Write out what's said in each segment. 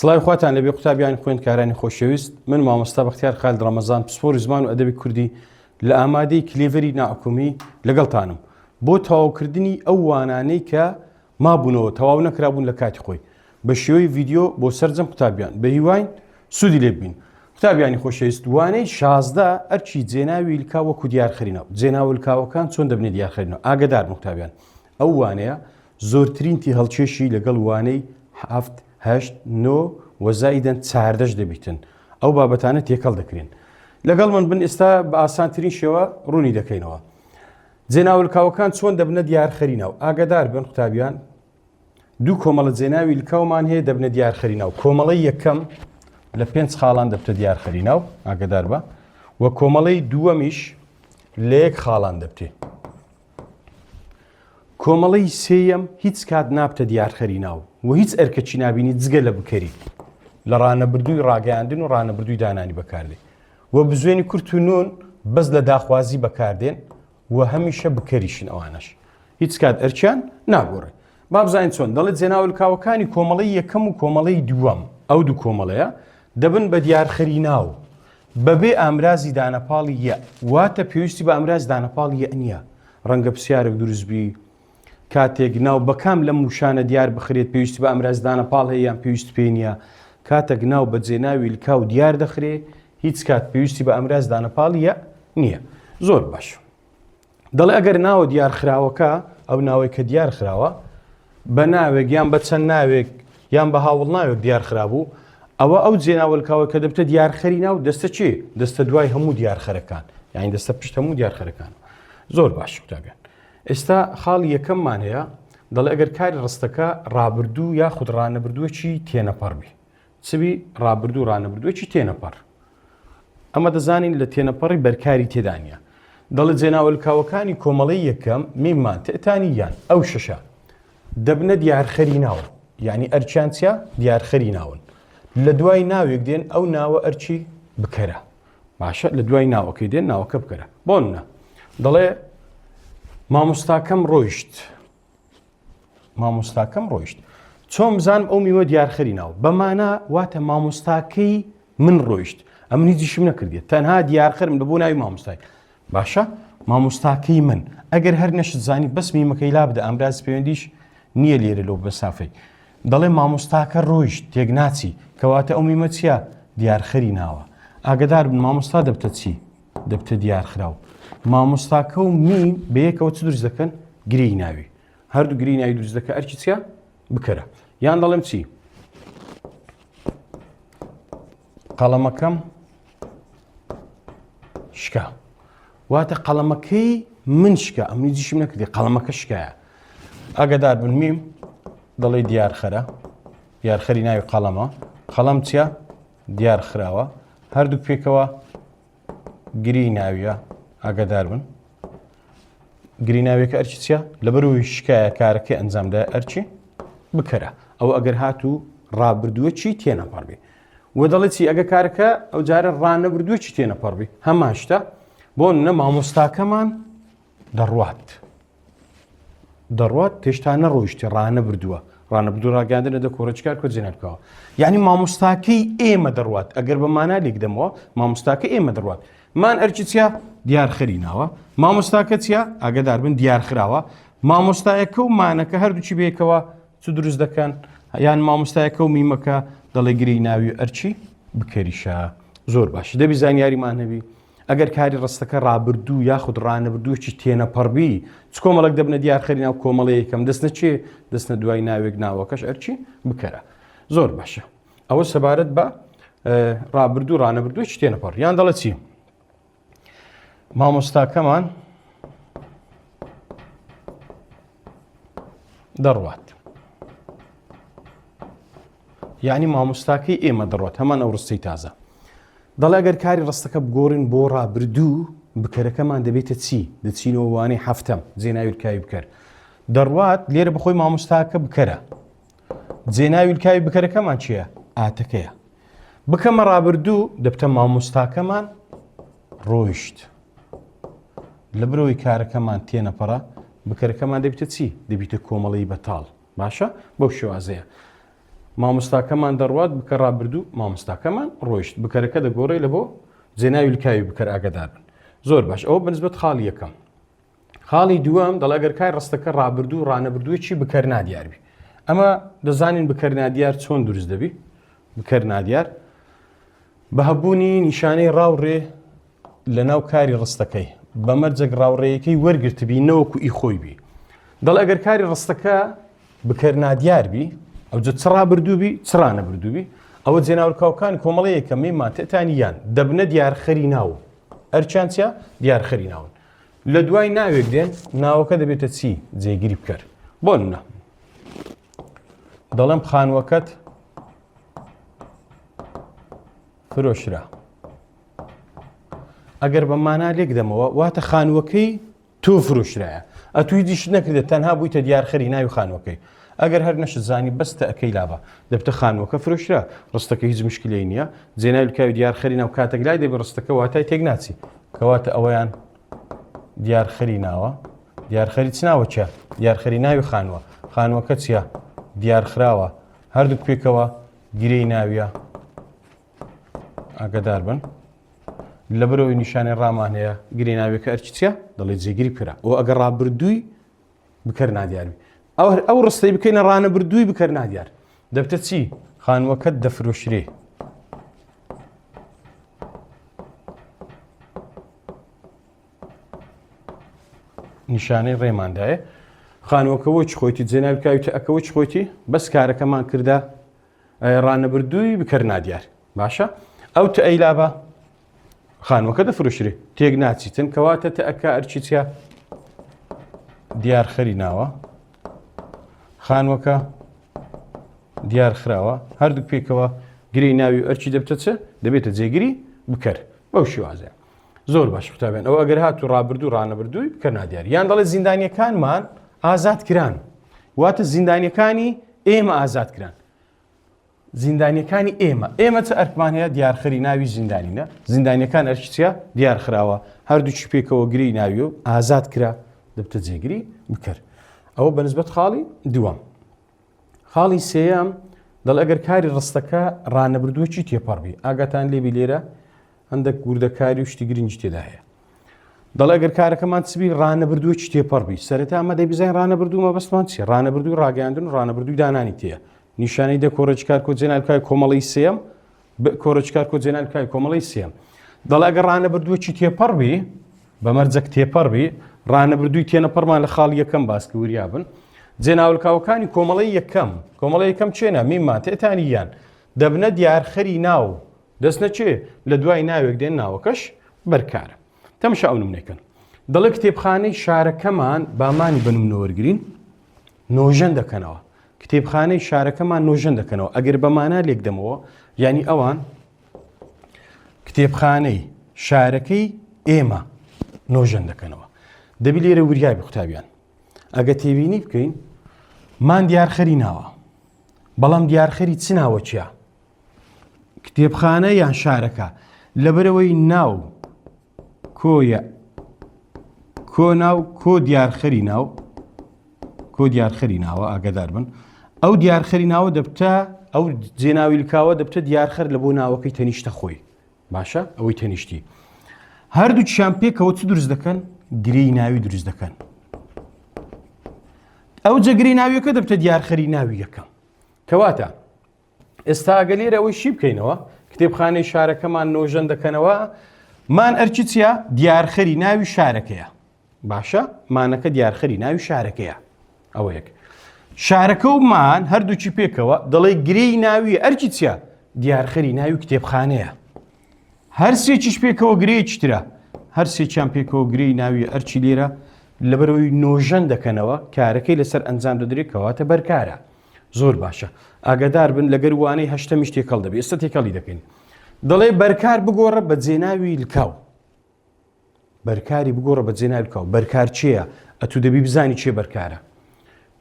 سڵاوی خواتان لەبێ قوتابیان خوێندکارانی خۆشەویست من مامۆستا بەختیار خالد ڕەمەزان پسپۆری زمان و ئەدەبی کوردی لە ئامادەی کلێڤەری ناحکومی لەگەڵتانم بۆ تەواوکردنی ئەو وانانەی کە مابوونەوە تەواو نەکرابوون لە کاتی خۆی بە شێوەی ڤیدیۆ بۆ سەرجەم قوتابیان بە هیواین سوودی لێ ببین قوتابیانی خۆشەویست وانەی 16 ئەرکی جێناوی لکاو وەکو دیارخەرینەوە جێناوە لکاوەکان چۆن دەبنە دیارخەرینەوە ئاگدار قوتابیان ئەو وانەیە زۆرترین تێهەڵکێشی لەگەڵ وانەی حەفت، هەشت، نۆ و زائیدەن چاردەش دەبیتن. ئەو بابەتانە تێکەڵ دەکرێن. لەگەڵ من بن ئێستا بە ئاسانترین شێوە ڕوونی دەکەینەوە. جێناولکاوەکان چۆن دەبنە دیارخەری ناو؟ ئاگادار بن قوتابیان دوو کۆمەڵە جێناوی لکاومان هەیە دەبنە دیارخەری ناو. کۆمەڵەی یەکەم لە پێنج خاڵان دەبتە دیارخەری ناو، ئاگادار بە، و کۆمەڵەی دووەمیش لە یەک خاڵان دەبتێ. کۆمەڵەی سێیەم هیچ کات نابتە دیارخەری ناو و هیچ ئەرکەکی نابینی جگە لە بکەری لە ڕانەبردووی ڕاگەیاندن و ڕانەبردووی دانانی بەکاردێ و بزوێنی کورت و نون بەس لە داخوازی بەکاردێن و هەمیشە بکەریشن ئەوانەش هیچ کات ئەرکیان ناگۆڕێ. با بزانین چۆن دەڵێت جێناولکاوەکانی کۆمەڵەی یەکەم و کۆمەڵەی دووەم ئەو دوو کۆمەڵەیە دەبن بە دیارخەری ناو بەبێ ئامرازی دانەپاڵی یە، واتە پێویستی بە ئامرازی دانەپاڵی یە نییە. ڕەنگە پرسیارێک دروست بی کاتێک ناو بە کام لەم وشانە دیار بخرێت پێویستی بە ئامرازی دانەپاڵ هەیە یان پێویست پێ نییە؟ کاتێک ناو بە جێناوی لکاو دیار دەخرێ هیچ کات پێویستی بە ئامراز دانەپاڵی یە نییە. زۆر باش. دەڵێ ئەگەر ناوە دیارخراوەکە، ئەو ناوەی کە دیارخراوە، بە ناوێک یان بە چەند ناوێک یان بە هاوڵناوێک دیارخرابوو، ئەوە ئەو جێناوەلکاوە کە دەبتە دیارخەری ناو دەستە چێ؟ دەستە دوای هەموو دیارخەرەکان، یانی دەستە پشت هەموو دیارخەرەکان. زۆر باش قوتابیان. ئێستا خاڵی یەکەممان هەیە، دەڵێ ئەگەر کاری ڕستەکە ڕابردوو یاخود ڕانەبردووەکی تێنەپەڕ بی. چ بی؟ ڕابردوو ڕانەبردووەکی تێنەپەڕ. ئەمە دەزانین لە تێنەپەڕی بەرکاری تێدا نییە. دەڵێ جێناوەلکاوەکانی کۆمەڵەی یەکەم، میممان، تئتانی، یان، ئەو شەشە، دەبنە دیارخەری ناو. یانی ئەرکیان چییە؟ دیارخەری ناون. لە دوای ناوێک دێن، ئەو ناوە ئەرکی بکەرە. باشە لە دوای ناوەکەی دێن، ناوەکە بکەرە. بۆ نمونە دەڵێ مامۆستاکەم ڕۆیشت. مامۆستاکەم ڕۆیشت. چۆن بزانم ئەو میوە دیارخەری ناو؟ بە مانا واتە مامۆستاکەی من ڕۆیشت. ئەمن هیچیشم نەکردیە. تەنها دیارخەرم لە بۆ ناوی مامۆستای. باشە مامۆستاکەی من ئەگەر هەر نەشت زانی بەس میمەکەی لا بدە ئامراز پەیوەندیش نییە لێرە لەو بەسافەی. دەڵێ مامۆستاکە ڕۆیشت تێک ناچی کەواتە ئەو میمە چییە؟ دیارخەری ناوە. ئاگدار بن مامۆستا دەبتە چی؟ دەبتە دیارخراو. مامۆستاکە و میم بەیەکەوە چ دروست دەکەن؟ گرێی ناوی. هەردوو گرێی ناوی دروست دەکە ئەرکی چیە؟ بکەرە. یان دەڵێم چی؟ قەڵەمەکەم شکا. واتە قەڵەمەکەی من شکا ئەم هیچیشم نەکردی قەڵەمەکە شکایە. ئاگادار بن میم دەڵێ دیارخەرە دیارخەری ناوی قەڵەمە قەڵەم چیە؟ دیار خراوە هەردوو پێکەوە گری ناویە ئاگادار بن گری ناوێکە ئەرکی چیە لەبەرەوەی شکایە کارەکەی ئەنجامدا ئەرکی بکەرە ئەو ئەگەر هاتوو ڕابردووە چی تێنەپەڕبی و دەڵێ چی ئەگە کارەکە ئەو جارە ڕانەبردووە چی تێنەپەڕبی هەمان شتە بۆ نە مامۆستاکەمان دەڕوات دەڕوات هێشتا نەڕۆیشتی ڕانەبردووە ڕانەبردوو ڕاگەاندنە دە کۆڕە چکار کۆ جێنابکەوە یعنی مامۆستاکەی ئێمە دەڕوات ئەگەر بە مانا لێک دەمەوە مامۆستاکە ئێمە دەڕوات مان ئەرکی چیا دیارخەری ناوە مامۆستاکە چیا ئاگدار بن دیارخراوە مامۆستایەکە و مانەکە هەردووکی بێکەوە چ دروست دەکەن یان مامۆستایەکە و میمەکە دەڵێ گری ناوی ئەرچی بکەریشە زۆر باش دەبی زانیاریمان هەبی ئەگەر کاری ڕستەکە ڕابردوو یاخود ڕانەبردووەکی تێنەپەڕبی چ کۆمەڵێک دەبنە دیارخەری ناو کۆمەڵەی یەکەم دەستنە چێ دەستنە دوای ناوێک ناوەکەش ئەرچی بکەرە زۆر باشە ئەوە سەبارەت بە ڕابردوو ڕانەبردووەکی تێنەپەڕ یان دەڵێ چی مامۆستاکەمان دەڕوات یعنی مامۆستاکەی ئێمە دەڕوات هەمان ئەو ڕستەی تازە دەڵێ ئەگەر کاری ڕستەکە بگۆڕین بۆ ڕابردوو بکەرەکەمان دەبێتە چی دەچینەوە وانەی هەفتەم جێناوی لکاوی بکەر دەڕوات لێرە بخۆی مامۆستاکە بکەرە جێناوی لکاوی بکەرەکەمان چییە ئاتەکەیە بکەمە ڕابردوو دەبتە مامۆستاکەمان ڕۆیشت لە برەوەی کارەکەمان تێنەپەڕە بکەرەکەمان دەبیتە چی دەبیتە کۆمەڵی بەتاڵ باشە بەو شێوازەیە. مامۆستاکەمان دەڕوات بکە ڕابردوو مامۆستاکەمان ڕۆیشت بکەرەکە دەگۆڕێ لە بۆ جێناوی لکاوی بکەر ئاگادار بن زۆر باش ئەوە بەنسبەت خاڵی یەکەم خاڵی دووەم دەڵێ ئەگەر کای ڕستەکە ڕابردوو ڕانەبردوویی بکەر نادیار بی ئەمە دەزانین بکەر نادیار چۆن دروست دەبی بکەر نادیار بە هەبوونی نیشانەی ڕاوڕێ لە ناو کاری ڕستەکەی بە مەرجێک ڕاوڕێیەکەی وەرگرتبی نەوەکو ئی خۆی بی دەڵێ ئەگەر کاری ڕستەکە بکەر نادیار بی ئەوجە چ ڕابردوو بی چ ڕانەبردوو بی ئەوە جێناولکاوەکان کۆمەڵەی یەکەم میمان تێتانی یان دەبنە دیارخەری ناو ئەرکیان چیە دیارخەری ناون لە دوای ناوێک دێن ناوەکە دەبێتە چی جێگیری بکەر بۆ نمونە دەڵێم خانووەکەت فرۆشرا ئەگەر بە مانا لێک دەمەوە واتە خانووەکەی تۆ فرۆشرایە ئەتوو هیچیشت نەکردە تەنها بوویتە دیارخەری ناوی خانووەکەی ئەگەر هەر نەشت زانی بەس تەئکەی لابە دەبتە خانووەکە فرۆشرا ڕستەکە هیچ مشکلەی نییە جێناوی لکاوی دیارخەری ناو کاتێک لای دەبی ڕستەکە واتای تێک ناچی کەواتە ئەوەیان دیارخەری ناوە دیارخەری چ ناوە چیە دیارخەری ناوی خانووە خانووەکە چییە دیارخراوە هەردووک پێکەوە گرێی ناویە ئاگدار بن لەبەرئەوەی نیشانەی ڕامان هەیە گرێ ناویەکە ئەرکی چیە دەڵێ جێگری بکەرە ئەو ئەگەر ڕابردووی بکەر نادیار بی ئەو ئەو ڕستەی بکەینە ڕانەبردووی بکەر نادیار دەبتە چی خانووەکەت دەفرۆشرێ نیشانەی ڕێماندایە خانووەکە وەچ خۆیتی جێناوی کاویتە ئەکە وەچ خۆیتی بەس کارەکەمان کردە ڕانەبردووی بکەر نادیار باشە ئەو تئەی لابە خانووەکە دەفرۆشرێ تێک ناچیتن کەواتە تئەکە ئەرکی چیە دیارخەری ناوە خانووەکە دیار خراوە هەردوو پێکەوە گری ناوی ئەرکی دەبتە چ دەبێتە جێگری بکەر بەو شێوازە زۆر باش قوتابیان ئەو ئەگەر هات و ڕابردوو ڕانەبردووی بکە نادیار یان دەڵێ زیندانیەکانمان ئازاد کران واتە زیندانیەکانی ئێمە ئازاد کران زیندانیەکانی ئێمە ئێمە چ ئەرکمان هەیە دیارخەری ناوی زیندانینە زیندانیەکان ئەرکی چیە دیارخراوە هەردووکی پێکەوە گری ناوی و ئازاد کرا دەبتە جێگری بکەر ئەوە بەنسبەت خاڵی دووەم خاڵی سێیەم دەڵ ئەگەر کاری ڕستەکە ڕانەبردووەکی تێپەڕبی ئاگاتان لێبی لێرە هەندێک وردەکاری و شتی گرنگی تێدا هەیە دەڵێ ئەگەر کارەکەمان چبی ڕانەبردووەکی تێپەڕبی سەرەتا ئەمە دەی بزانین ڕانەبردوو مەبەستمان چیە ڕانەبردووی ڕاگەیاندن و ڕانەبردووی دانانی تێیە نیشانەی دە کۆڕێکی کار کۆ جێناوی کۆمەڵی سێم کۆڕێکی کار کۆ جێناوی کۆمەڵی سێم دەڵێ ئەگەر ڕانەبردووەکی تێپەڕبی بە مەرجەک تێپەڕبی ڕانەبردووی تێنەپەڕمان لە خاڵی یەکەم باس کە وریا بن جێناولکاوەکانی کۆمەڵی یەکەم کۆمەڵی یەکەم چێنە میمان تێتانی یان دەبنە دیارخەری ناو دەست نەچێ لە دوای ناوێک دێن ناوەکەش بەرکارە تەمشا ئەو نمونەکەن دەڵێ کتێبخانەی شارەکەمان بامانی بە نمونە وەرگین نۆژەن دەکەنەوە کتێبخانەی شارەکەمان نۆژەن دەکەنەوە ئەگەر بەمانە لێک دەمەوە یعنی ئەوان کتێبخانەی شارەکەی ئێمە نۆژەن دەکەنەوە دەبی لێرە وریابی قوتابیان ئەگە تێبینی بکەین مان دیارخەری ناوە بەڵام دیارخەری چ ناوەکیە کتێبخانە یان شارەکە لەبەرەوەی ناو کۆیە کۆ ناو کۆ دیارخەری ناو کۆ دیارخەری ناوە ئاگدار بن ئەو دیارخەری ناوە دەبتە ئەو جێناوی لکاوە دەبتە دیارخەر لە بۆ ناوەکەی تەنیشتە خۆی باشە ئەوەی تەنیشتی هەردووکیان پێکەوە چ دروست دەکەن گرێی ناوی دروست دەکەن ئەو جەگری ناویەکە دەبتە دیارخەری ناوی یەکەم کەواتە ئێستا ئەگەر لێرە ئەوەی شی بکەینەوە کتێبخانەی شارەکەمان نۆژەن دەکەنەوە مان ئەرکی چییە دیارخەری ناوی شارەکەیە باشە مانەکە دیارخەری ناوی شارەکەیە ئەوە یەک شارەکە و مان هەردووکی پێکەوە دەڵێ گرێی ناوی ئەرکی چییە دیارخەری ناوی کتێبخانەیە هەرسێکیش پێکەوە گرێیەکی ترە هەرسێکیان پێکەوە گرێی ناوی ئەرکی لێرە لەبەرەوەی نۆژەن دەکەنەوە کارەکەی لەسەر ئەنجام دەدرێت کەواتە بەرکارە زۆر باشە ئاگادار بن لەگەر وانەی هەشتەمیش تێکەڵ دەبێت ئێستا تێکەڵی دەکەین دەڵێ بەرکار بگۆڕە بە جێناوی لکاو بەرکاری بگۆڕە بە جێناوی لکاو بەرکار چێە ئەتو دەبی بزانی چێ بەرکارە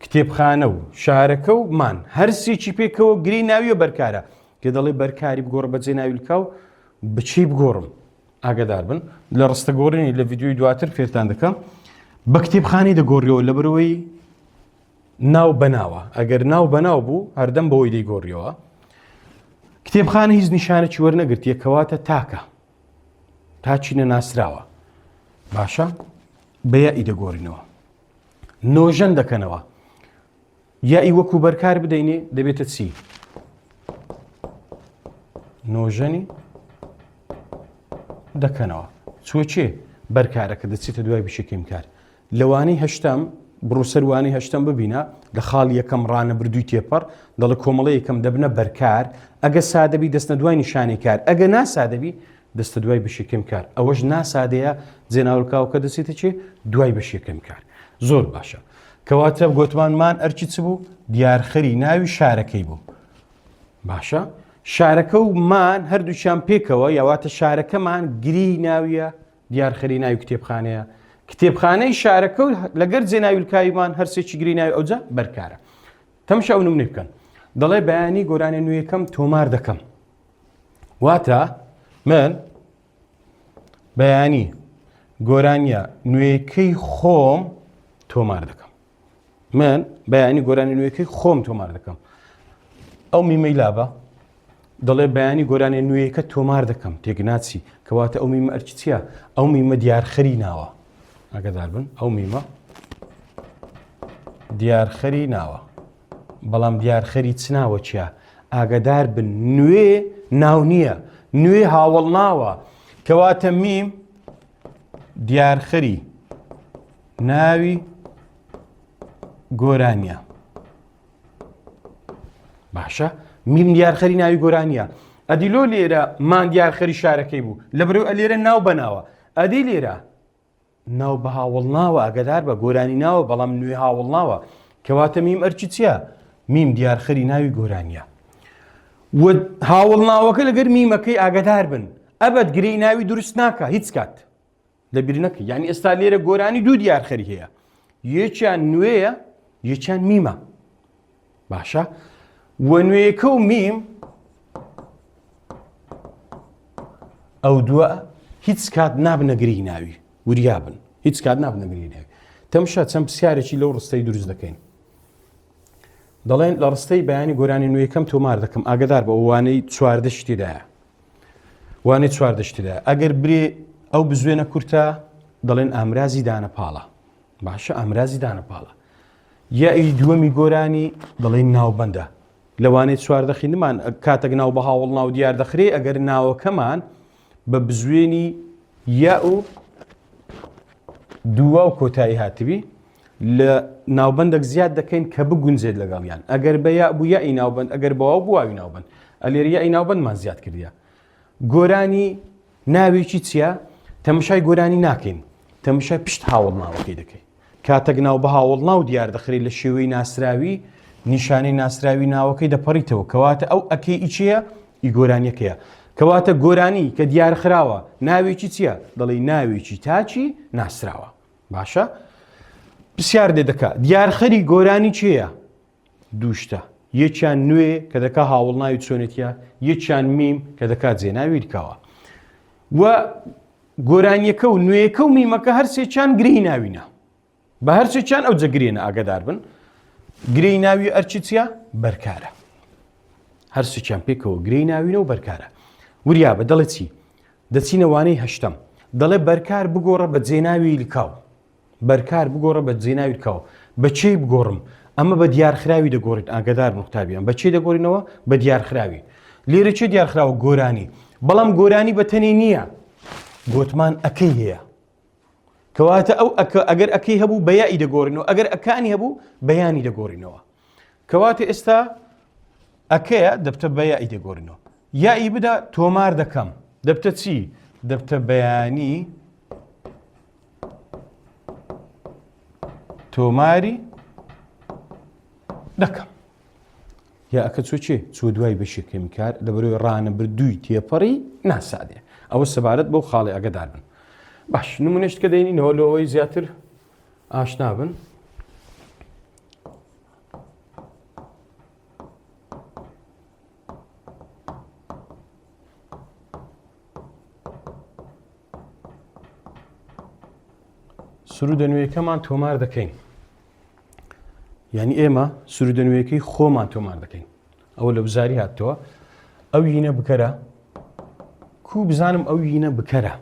کتێبخانە و شارەکە و مان هەرسێکی پێکەوە گری ناویە بەرکارە کە دەڵێ بەرکاری بگۆڕە بە جێناوی لکاو بچی بگۆڕم ئاگدار بن لە ڕستە گۆڕینی لە ڤیددیوی دواتر فێرتان دەکەم بە کتێبخانەی دەگۆڕیەوە لەبەرەوەی. ناو بەناوە ئەگەر ناو بەناو بوو هەردەم بەوەی دەیگۆڕیەوە کتێبخانە هیچ نیشانێکی وەرنەگرتیە کەواتە تاکە تاچی نەناسراوە باشە بە یائی دەگۆڕینەوە نۆژەن دەکەنەوە یائی وەکو بەرکار بدەینێ دەبێتە چی نۆژەنی دەکەنەوە چوە چێ بەرکارەکە دەچێتە دوای بشێکیم کار لە وانەی هەشتەم بڕۆ سەر وانەی هەشتەم ببینە لە خاڵی یەکەم ڕانەبردووی تێپەڕ دەڵێ کۆمەڵەی یەکەم دەبنە بەرکار ئەگە سادەبی دەستنە دوای نیشانەی کار ئەگە ناسادەبی دەستە دوای بەشی کەم کار ئەوەش ناسادەیە جێناولکاوکە دەچێتە چێ دوای بەشی کەم کار زۆر باشە کەواتە گۆتمانمان ئەرکی چ بوو دیارخەری ناوی شارەکەی بوو باشە شارەکە و مان هەردووچیان پێکەوە یاواتە شارەکەمان گری ناویە دیارخەری ناوی کتێبخانەیە کتێبخانەی شارەکە و لەگەر جێناویلکاویمان هەرسێکی گری ناوی ئەوجا بەرکارە تەمشا ئەو نمونەی بکەن دەڵێ بەیانی گۆرانە نوێیەکەم تۆمار دەکەم واتە من بەیانی گۆرانیە نوێیەکەی خۆم تۆمار دەکەم من بەیانی گۆرانی نوێیەکەی خۆم تۆمار دەکەم ئەو میمەی لابە دەڵێ بەیانی گۆرانیە نوێیەکە تۆمار دەکەم تێکناچی کەواتە ئەو میمە ئەرکی چییە ئەو میمە دیارخەری ناوە ئاگادار بن ئەو میمە دیارخەری ناوە بەڵام دیارخەری چ ناوە چیە ئاگادار بن نوێ ناو نییە نوێ هاوڵ ناوە کەواتە میم دیارخەری ناوی گۆرانیە باشە میم دیارخەری ناوی گۆرانیە ئەدی لۆ لێرە مان دیارخەری شارەکەی بوو لە برو لێرە ناو بەناوە ئەدی لێرە ناو بە هاوڵ ناوە ئەگەدار بە گۆرانی ناوە بەڵام نوێ هاوڵ ناوە کەواتە میم ئەرکی چییە میم دیارخەری ناوی گۆرانیە و هاوڵ ناوەکە لەگەر میمەکەی ئاگدار بن ئەبەت گرێی ناوی دروست ناکە هیچ کات لەبیر نەکەی یعنی ئێستا لێرە گۆرانی دوو دیارخەری هەیە یەکیان نوێیە یەکیان میمە باشە وە نوێیەکە و میم ئەو دووە هیچ کات نابنەگری ناوی وریابن هیچ کات نابنەگری ناوی تەمشا چەند پرسیارێکی لەو ڕستەی دروست دەکەین دەڵێن لە ڕستەی بەیانی گۆرانی نوێیەکەم تۆمار دەکەم ئاگدار بە وانەی 14 شتیدایە وانەی 14 شتیدایە ئەگەر برێ ئەو بزوێنە کورتە دەڵێن ئامرازی دانە پاڵە باشە ئامرازی دانە پاڵە یائی دووەمی گۆرانی دەڵێن ناوبەندە لەوانەیە چواردە خینمان کاتێک ناو بە هاوڵ ناو دیار دەخرێ ئەگەر ناوەکەمان بە بزوێنی یا و دووا و کۆتایی هاتبی لە ناوبەندێک زیاد دەکەین کە بگونجێت لەگەڵیان ئەگەر بە یا بوو یائی ناوبەند ئەگەر بەواو بواوی ناوبەند ئەلێرە یائی ناوبەندمان زیاد کردیە گۆرانی ناوێکی چییە تەمشای گۆرانی ناکەین تەمشای پشت هاوڵ ناوەکەی دەکەین کاتەک ناو بە هاوڵ ناو دیار دەخرێت لە شێوەی ناسراوی نیشانەی ناسراوی ناوەکەی دەپەڕیتەوە کەواتە ئەو ئەکەی ئی چییە ئی گۆرانیەکەیە کەواتە گۆرانی کە دیارخراوە ناوێکی چییە دەڵێی ناوێکی تاکی ناسراوە باشە پرسیار لێ دەکا دیارخەری گۆرانی چێە دووشتە یەکیان نوێ کە دەکا هاوڵناوی چۆنێتە یەکیان میم کە دەکات جێناوی لکاوە و گۆرانیەکە و نوێیەکە و میمەکە هەرسێکیان گرێی ناوینە بە هەرسێکیان ئەو جەگرێنە ئاگدار بن گرێی ناوی ئەرچی چییە بەرکارە هەرسێکیان پێکەوە گرێی ناوینە و بەرکارە وریا بە دەڵێ چی دەچینە وانەی هەشتەم دەڵێ بەرکار بگۆڕە بە جێناوی لکاو بەرکار بگۆڕە بە جێناوی لکاو بە چێی بگۆڕم ئەمە بە دیارخراوی دەگۆڕین ئاگدار بن قوتابیان بە چێ دەگۆڕینەوە بە دیارخراوی لێرە چێ دیارخراوە گۆرانی بەڵام گۆرانی بە تەنێ نییە گۆتمان ئەکەی هەیە کەواتە ئەو ئەکە ئەگەر ئەکەی هەبوو بە یائی دەگۆڕینەوە ئەگەر ئەکانی هەبوو بەیانی دەگۆڕینەوە کەواتە ئێستا ئەکەیە دەبتە بە یائی دەگۆڕینەوە یائی بدە تۆمار دەکەم دەبتە چی دەبتە بەیانی تۆماری دەکەم یا ئەکە چۆ چێ چۆ دوای بەشی کەمیکار لە بەرەوەی ڕانەبردووی تێپەڕی ناسادێ ئەوە سەبارەت بەو خاڵی ئەگەدار بن باش نمونەشت کە دەینینەوە لۆ ئەوەی زیاتر ئاشنا بن سرودە نوێیەکەمان تۆمار دەکەین. یعنی ئێمە سرودە نوێیەکەی خۆمان تۆمار دەکەین ئەوە لە بزاری هاتەوە ئەو یینە بکەرە کو بزانم ئەو یینە بکەرە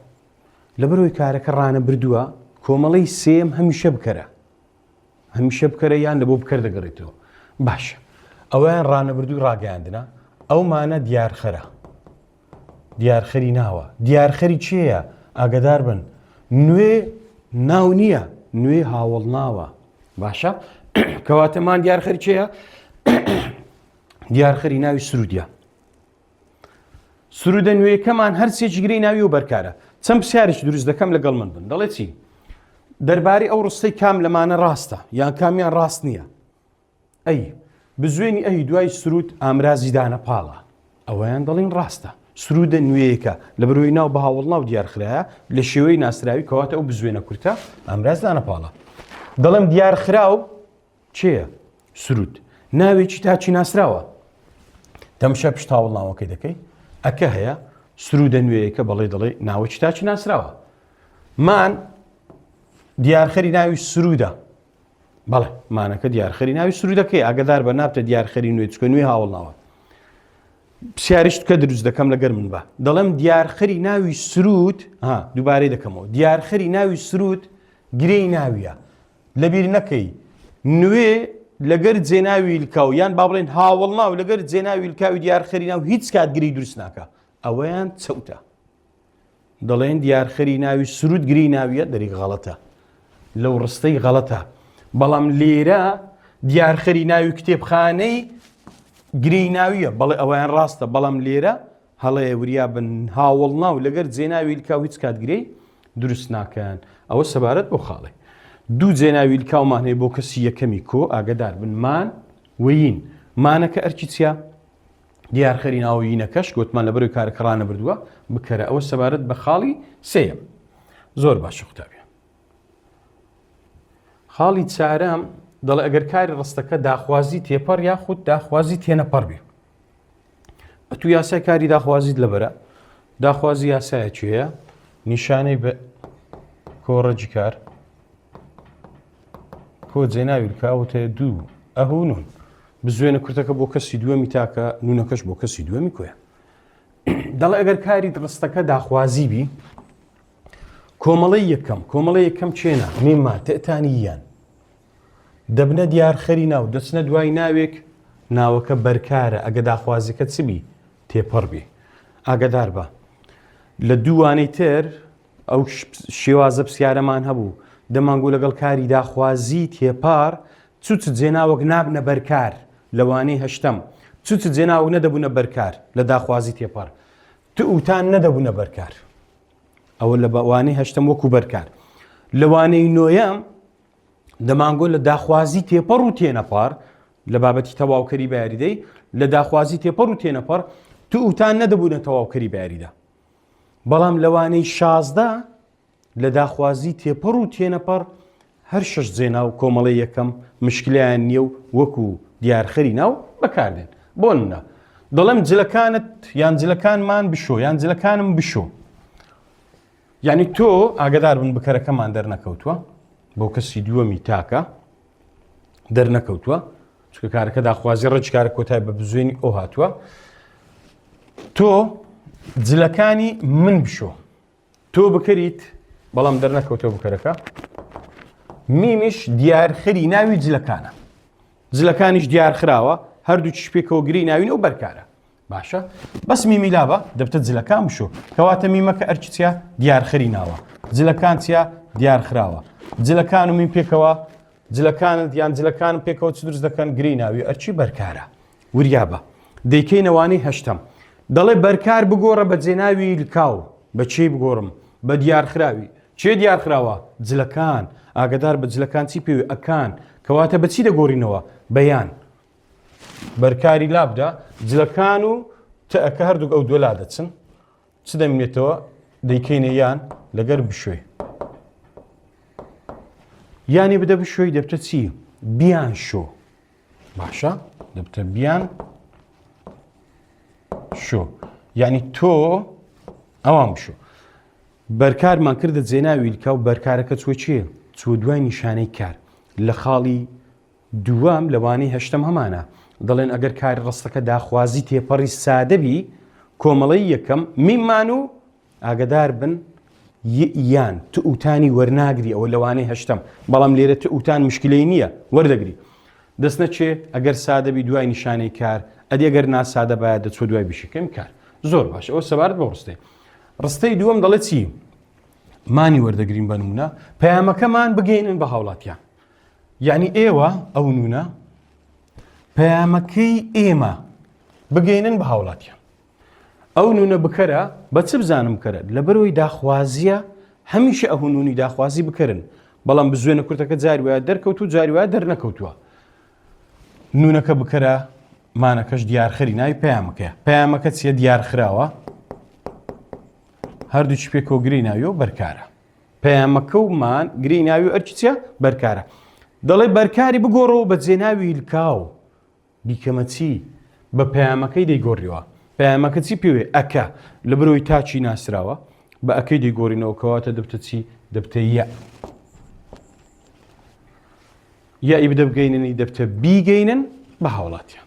لەبەرەوەی کارەکە ڕانە بردووە کۆمەڵەی سێم هەمیشە بکەرە هەمیشە بکەرە یان لە بۆ بکەر دەگەڕێتەوە باشە ئەویان ڕانەبردووی ڕاگەیاندنە ئەو مانە دیارخەرە دیارخەری ناوە دیارخەری چێیە ئاگدار بن نوێ ناو نییە نوێ هاوڵ ناوە باشە کەواتە مان دیارخەری چێە دیارخەری ناوی سرودیە سرودە نوێیەکەمان هەر سێکی گرێی ناوی و بەرکارە. چەند پرسیارێکی دروست دەکەم لەگەڵ من بن. دەڵێ چی؟ دەربارەی ئەو ڕستەی کام لەمانە ڕاستە یان کامیان ڕاست نییە؟ ئەی بزوێنی ئەهی دوای سرود ئامرازی دانە پاڵە. ئەوەیان دەڵین ڕاستە. سرودە نوێیەکە لە بەرۆی ناو بە هاوڵناو دیارخرایە لە شێوەی ناسراوی کەواتە ئەو بزوێنە کورتە ئامراز دانە پاڵە. دەڵێم دیارخراو کێیە؟ سرود. ناوێکی تاکی ناسراوە. تەمشا پشت هاوڵ ناوەکەی دەکەی ئەکە هەیە سرودە نوێیەکە بەڵێ دەڵێ ناوەکی تاکی ناسراوە. مان دیارخەری ناوی سرودە. بەڵێ مانەکە دیارخەری ناوی سرودەکەی ئاگدار بە نابتە دیارخەری نوێ چکە نوێ هاوڵ ناوە. پرسیاریشت کە دروست دەکەم لەگەر من بە دەڵێم دیارخەری ناوی سرود ها دووبارەی دەکەمەوە دیارخەری ناوی سرود گرێی ناویە لەبیر نەکەی نوێ لەگەر جێناوی لکاو یان با بڵێن هاوڵناو لەگەر جێناوی لکاوی دیارخەری ناو هیچ کات گری دروست ناکە ئەوەیان چەوتە دەڵێن دیارخەری ناوی سرود گری ناویە دەری غەڵەتە لەو ڕستەی غەڵەتە بەڵام لێرە دیارخەری ناوی کتێبخانەی گری ناویە بەڵێ ئەویان ڕاستە بەڵام لێرە هەڵەیە وریا بن هاوەڵناو لەگەر جێناوی لکاو هیچ کات گرێی دروست ناکەن ئەوە سەبارەت بۆ خاڵێ دوو جێناوی لکاومان هەیە بۆ کەسی یەکەمی کۆ ئاگدار بن مان وین مانەکە ئەرکی چیە دیارخەری ناوەینەکەش گوتمان لە بەرەی کارەکە ڕانەبردووە بکەرە ئەوە سەبارەت بە خاڵی سێیەم زۆر باشە قوتابیان خاڵی چارەم دەڵێ ئەگەر کاری ڕستەکە داخوازی تێپەڕ یاخود داخوازی تێنەپەڕ بێ ئەتو یاسای کاری داخوازیت لەبەرە داخوازی یاسایەکی هەیە نیشانەی بە کۆڕەجی کار کۆ جێناوی لکاوتە دوو ئەهونون بزوێنە کورتەکە بۆ کەسی دووەمی تاکە نونەکەش بۆ کەسی دووەمی کۆیە دەڵێ ئەگەر کاری ڕستەکە داخوازی بی کۆمەڵی یەکەم کۆمەڵی یەکەم چێنە میما تەتانیان دەبنە دیارخەری ناو، دەچنە دوای ناوێک، ناوەکە بەرکارە، ئەگە داخوازیەکە چ بی؟ تێپەڕ بی. ئاگادار بە. لە دووانەی تر ئەو شێوازە پرسیارەمان هەبوو، دەمانگو لەگەڵ کاری داخوازی تێپەڕ چ چ جێناوەک نابنە بەرکار، لە وانەی هەشتەم چ چ جێناوەک نەدەبوونە بەرکار لە داخوازی تێپەڕ، ت و تان نەدەبوونە بەرکار. ئەوە لە وانەی هەشتەم وەکو بەرکار. لە وانەی نۆیەم دەمانگۆ لە داخوازی تێپەڕ و تێنەپەڕ لە بابەتی تەواوکەری بە یاریدەی لە داخوازی تێپەڕ و تێنەپەڕ تو ئوتان نەدەبوونە تەواوکەری بە یاریدە بەڵام لەوانەی 16 لە داخوازی تێپەڕ و تێنەپەڕ هەر شەش جێناو کۆمەڵی یەکەم مشکلیان نییە و وەکو دیارخەری ناو بەکاردێن بۆ نمونە دەڵێم جلەکانت یان جلەکانمان بشۆ یان جلەکانم بشۆ یعنی تۆ ئاگدار بن بکەرەکەمان دەرنەکەوتووە بۆ کەسی دووەمی تاکە دەرنەکەوتووە چکە کارەکە داخوازی ڕێک کارە کۆتای بە بزوێنی ئەو هاتووە تۆ جلەکانی من بشۆ تۆ بکەریت بەڵام دەرنەکەوتەوە بکەرەکە میمیش دیارخەری ناوی جلەکانە جلەکانیش دیارخراوە هەردوو پێکەوە گری ناوین و بەرکارە باشە بەس میمی لابە دەبتە جلەکان بشۆ کەواتە میمەکە ئەرکی چیە دیارخەری ناوە جلەکان چیە دیارخراوە جلەکان و میم پێکەوە جلەکانت یان جلەکان پێکەوە چ دروست دەکەن گری ناوی ئەرکی بەرکارە وریابە دەیکەینەوانی هەشتەم دەڵێ بەرکار بگۆڕە بە جێناوی لکاو بە چێ بگۆڕم بە دیارخراوی چێ دیارخراوە جلەکان ئاگدار بە جلەکان چی پێوی ئەکان کەواتە بەچی دەگۆڕینەوە بەیان بەرکاری لابدە جلەکان و تەکە هەردووک ئەو دووە لادەچن چ دەمێنێتەوە دەیکەینە یان لەگەر بشوێ یانی بدە بشوێی دەبتە چی بیان شۆ باشە دەبتە بیان شۆ یعنی تۆ ئەوان بشۆ بەرکارمان کردە جێناوی لکا و بەرکارەکە چوە چێ چوە دوای نیشانەی کار لە خاڵی. دووەم لەوانەی هەشتەم هەمانە دەڵێن ئەگەر کاری ڕستەکە داخوازی تێپەڕی سادەبی کۆمەڵەی یەکەم میمان و ئاگدار بن یان تئوتانی وەرناگری ئەوە لەوانەی هەشتەم بەڵام لێرە تئوتان مشکلەی نییە وەردەگری دەست نەچێ ئەگەر سادەبی دوای نیشانەی کار ئەدی ئەگەر ناسادە باە دەچوە دوای بشەکەم کار زۆر باش ئەوە سەبارەت بە ڕستەی ڕستەی دووەم دەڵێ چی مانی وەردەگرین بە نمونە پەیامەکەمان بگەینن بە هاوڵاتیان یعنی ئێوە ئەو نونە پەیامەکەی ئێمە بگەینن بە هاوڵاتیان ئەو نونە بکەرە بە چ بزانم بکەرە لەبەرەوەی داخوازیە هەمیشە ئەو نونی داخوازی بکەرن بەڵام بزوێنە کورتەکە جاری وایە دەرکەوت و جاری وایە دەرنەکەوتووە نونەکە بکەرە مانەکەش دیارخەری ناوی پەیامەکەیە پەیامەکە چیە دیارخراوە هەردووکی پێکەوە گرێی ناوی و بەرکارە پەیامەکە و مان گرێی ناوی و ئەرکی چیە بەرکارە دەڵێ بەرکاری بگۆڕەوە بە جێناوی لکاو بیکەمە چی بە پەیامەکەی دەیگۆڕیەوە پەیامەکە چی پێوێ ئەکە لە برۆی تاچی ناسراوە بە ئەکەی دەیگۆڕینەوە کەواتە دەبتە چی دەبتە یە یائی بدە بگەیننی دەبتە بیگەینن بە هاوڵاتیان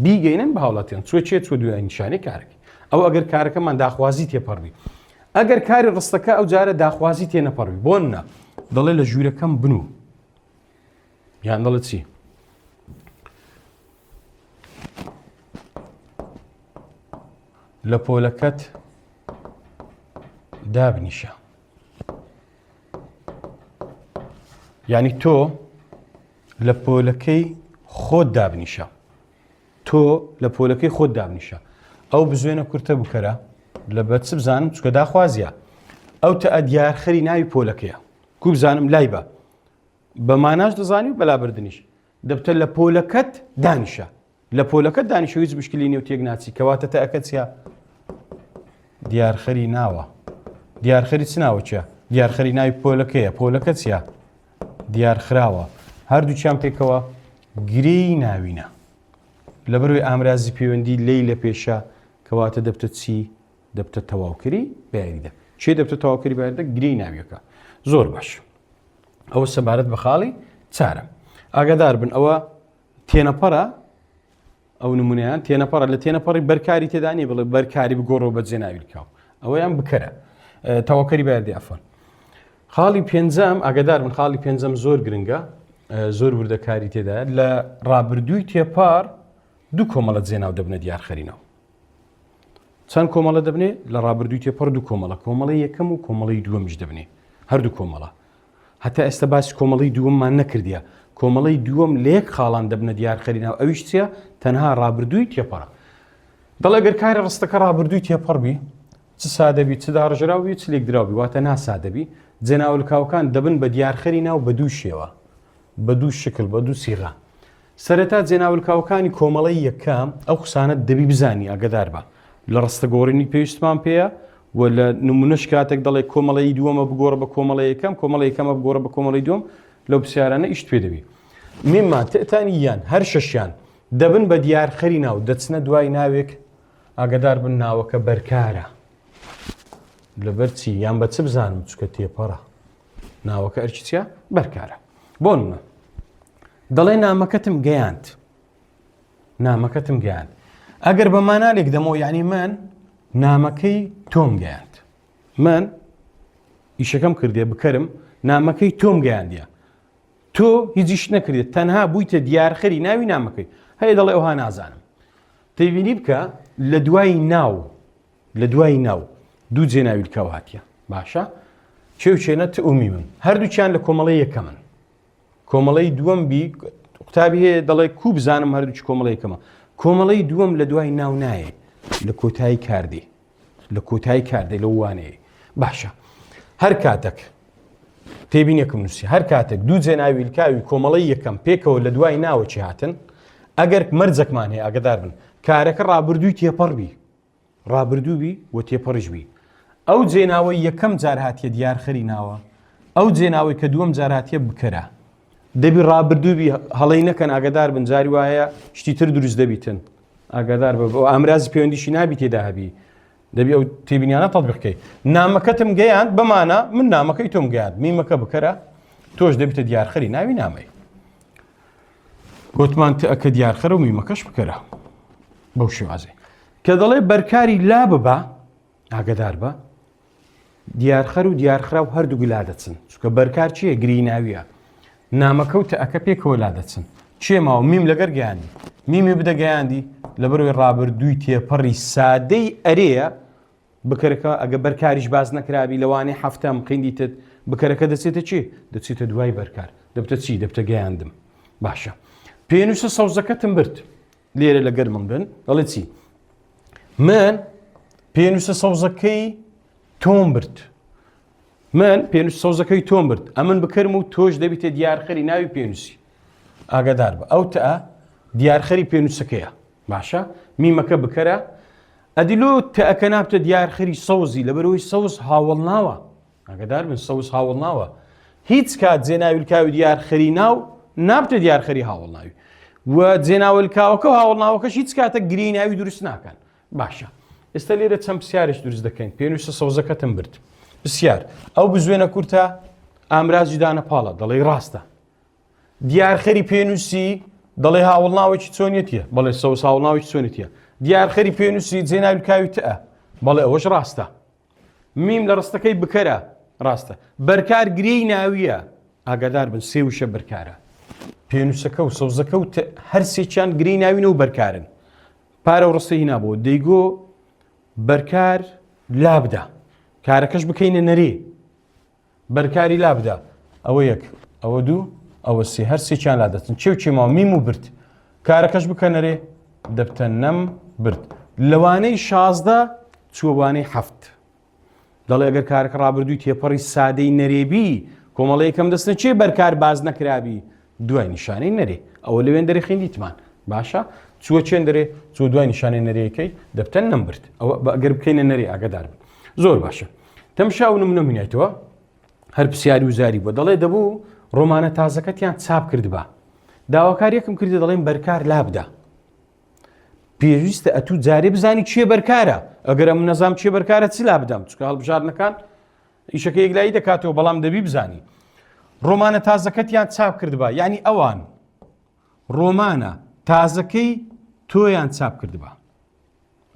بیگەینن بە هاوڵاتیان چوە چێ چوە دوای نیشانەی کارەکەی ئەو ئەگەر کارەکەمان داخوازی تێپەڕبی ئەگەر کاری ڕستەکە ئەو جارە داخوازی تێنەپەڕبی بۆ نە دەڵێ لە ژوورەکەم بنوو یان دەڵێ چی لە پۆلەکەت دابنیشە یعنی تۆ لە پۆلەکەی خۆت دابنیشە تۆ لە پۆلەکەی خۆت دابنیشە ئەو بزوێنە کورتە بکەرە لە بە چ بزانم چکە داخوازیە ئەو تە دیارخەری ناوی پۆلەکەیە کو بزانم لای بە بە ماناش دەزانی و بەلابردنیش دەبتە لە پۆلەکەت دانیشە لە پۆلەکەت دانیشە هیچ مشکلی نیە و تێک ناچی کەواتە تەئەکە چیە دیارخەری ناوە دیارخەری چ ناوە چیە دیارخەری ناوی پۆلەکەیە پۆلەکە چیە دیارخراوە هەردووکیان پێکەوە گرێی ناوینە لەبەروی ئامرازی پەیوەندی لی لە پێشە کەواتە دەبتە چی دەبتە تەواوکەری بەیاریدە چێ دەبتە تەواوکەری بەیاریدە گرێی ناویەکە زۆر باش ئەوە سەبارەت بە خاڵی چارە ئاگادار بن ئەوە تێنەپەڕە ئەو نمونەیان تێنەپەڕە لە تێنەپەڕی بەرکاری تێدا نیە بڵێ بەرکاری بگۆڕەوە بە جێناوی لکاو ئەوەیان بکەرە تەواوکەری بەیاردی عەفوەن خاڵی پێنجەم ئاگدار من خاڵی پێنجەم زۆر گرنگە زۆر وردەکاری تێدا لە ڕابردووی تێپار دوو کۆمەڵە جێناو دەبنە دیارخەرینەوە چەند کۆمەڵە دەبنێ لە ڕابردووی تێپەڕ دوو کۆمەڵە کۆمەڵی یەکەم و کۆمەڵی دووەمیش دەبنێ هەردوو کۆمەڵە هەتا ئێستا باسی کۆمەڵی دووەممان نەکردیە کۆمەڵی دووەم لە یەک خاڵان دەبنە دیارخەری ناو ئەویش چیە تەنها ڕابردووی تێپەڕە دەڵێ گەر کاری ڕستەکە ڕابردووی تێپەڕ بی چ سادەبی چ داڕژراو بی چ لێکدراو بی واتە ناسادەبی جێناولکاوەکان دەبن بە دیارخەری ناو بە دوو شێوە بە دوو شکل بە دوو سیغە سەرەتا جێناولکاوەکانی کۆمەڵەی یەکەم، ئەو قسانە دەبی بزانی ئاگەدار بە. لە ڕستە گۆڕینی پێویستمان پێیە و لە نمونەش کاتێک دەڵێ کۆمەڵەی دووەمە بگۆڕە بە کۆمەڵەی یەکەم، کۆمەڵەی یەکەمە بگۆڕە بە کۆمەڵەی دووەم، لەو پرسیارانە ئیشت پێ دەبی. میممان، تئتانی یان، هەر شەشیان دەبن بە دیارخەری ناو، دەچنە دوای ناوێک، ئاگەدار بن ناوەکە بەرکارە. لەبەر چی یان بە چ بزانم چونکە تێپەڕە. ناوەکە ئەرکی چیە؟ بەرکارە. بۆ نمونە دەڵێ نامەکەتم گەیاند نامەکەتم گەیاند ئەگەر بە مانا لێک دەمەوە یعنی من نامەکەی تۆم گەیاند من ئیشەکەم کردێ بکەرم نامەکەی تۆم گەیاندە تۆ هیچیش نەکردێت تەنها بوویتە دیارخەری ناوی نامەکەی هەیە دەڵێ ئەوها نازانم تێبینی بکە لە دوای ناو لە دوای ناو دوو جێناوی لکاو هاتیە باشە چێ و چێنە ت و میمن هەردووکیان لە کۆمەڵی یەکەمن کۆمەڵی دووەم بی قوتابی هەیە دەڵێ کو بزانم هەردووکی کۆمەڵی یەکەمە کۆمەڵی دووەم لە دوای ناو نایە لە کۆتایی کاردی لە کۆتایی کاردێ لەو وانەیە باشە هەر کاتێک تێبینێکم نووسی هەر کاتێک دوو جێناوی لکاوی کۆمەڵی یەکەم پێکەوە لە دوای ناوەکی هاتن ئەگەر مەرجەکمان هەیە ئاگدار بن کارەکە ڕابردووی تێپەڕ بی ڕابردوو بی و تێپەڕیش بی. ئەو جێناوەی یەکەم جار هاتیە دیارخەری ناوە، ئەو جێناوەی کە دووەم جار هاتیە بکەرە. دەبی ڕابردوو بی هەڵەی نەکەن ئاگادار بن جاری وایە شتی تر دروست دەبیتن ئاگادار بە بۆ ئامرازی پەیوەندیشی نابی تێدا هەبی دەبی ئەو تێبینیانە تەطبیق کەی نامەکەتم گەیاند بەمانە من نامەکەی تۆم گەیاند میمەکە بکەرە تۆش دەبیتە دیارخەری ناوی نامەی. گۆتمان تئەکە دیارخەرە و میمەکەش بکەرە بەو شێوازەی کە دەڵێ بەرکاری لا ببە ئاگدار بە دیارخەر و دیارخراو هەردوو لا دەچن چونکە بەرکار چییە گری ناویە نامەکە و تەئەکە پێکەوە لا دەچن چێ ماوە میم لەگەر گەیاندی میمی بدە گەیاندی لەبەرەوەی ڕابردووی تێپەڕی سادەی ئەرێیە بکەرەکە ئەگە بەرکاریش باس نەکرابی لەوانەیە حەفتەم قیندیتت بکەرەکە دەچێتە چی دەچێتە دوای بەرکار دەبتە چی دەبتە گەیاندم باشە پێنووسە سەوزەکەتم برد لێرە لە گەرمم بن دەڵێ چی من پێنووسە سەوزەکەی تۆم برد من پێنووس سەوزەکەی تۆم برد ئەمن بکەرم و تۆش دەبیتە دیارخەری ناوی پێنووسی ئاگادار بە ئەو تە دیارخەری پێنووسەکەیە باشە میمەکە بکەرە ئەدی لۆ تەئەکە نابتە دیارخەری سەوزی لەبەرئەوەی سەوز هاوەڵناوە ئاگادار بن سەوز هاوەڵناوە هیچ کات جێناویلکاوی دیارخەری ناو نابتە دیارخەری هاوەڵناوی و جێناوەلکاوەکە و هاوەڵناوەکەش هیچ کاتە گری ناوی دروست ناکەن باشە ئێستا لێرە چەند پرسیارش دروست دەکەین پێنووسە سەوزەکەتم برد پرسیار ئەو بزوێنە کورتە ئامرازی دانە پاڵە دەڵێی ڕاستە دیارخەری پێنووسی دەڵێ هاوڵناوێکی چۆنیەتیە بەڵێ سەوز هاوڵناوێکی چۆنیەتیە دیارخەری پێنووسی جێناوی کاوی تئە بەڵێ ئەوەش ڕاستە میم لە ڕستەکەی بکەرە ڕاستە بەرکار گرێی ناویە ئاگادار بن سێ وشە بەرکارە پێنووسەکە و سەوزەکە و هەر سێکیان گرێی ناوینە و بەرکارن پارە و ڕستەی هینابوو دەیگۆ بەرکار لابدا کارەکەش بکەینە نەرێ بەرکاری لابدە ئەوە یەک ئەوە دوو ئەوە سێ هەر سێکیان لادەچن چێ و چێ ماوە میم و برد کارەکەش بکەنەرێ دەبتە نەم برد لەوانەی 16 چووە وانەی حەفت دەڵێ ئەگەر کارەکە ڕابردووی تێپەڕی سادەی نەرێبی کۆمەڵە یەکەم دەستنە چێ بەرکار باز نەکرابی دوای نیشانەی نەرێ ئەوە لەوێن دەرێ خوێندیتمان باشە چووە چێن دەرێ چوە دوای نیشانەی نەرێەکەی دەبتە نەمبرد ئەوە ئەگەر بکەینە نەرێ ئاگدار بن زۆر باشە تەمشا و نمونە منێتەوە هەر پرسیاری و زاری بووە دەڵێ دەبوو ڕۆمانە تازەکەتیان چاپ کردبا داواکار یەکم کردی دەڵێن بەرکار لابدا پێویستە ئەتوو جارێ بزانی چیە بەرکارە ئەگەر ئەم نەزام چیە بەرکارە چ لا بدەم چکە هەڵبژاردنەکان ئیشەکە یەکلایی دەکاتەوە بەڵام دەبی بزانی ڕۆمانە تازەکەتیان چاپ کردبا یعنی ئەوان ڕۆمانە تازەکەی تۆیان چاپ کردبا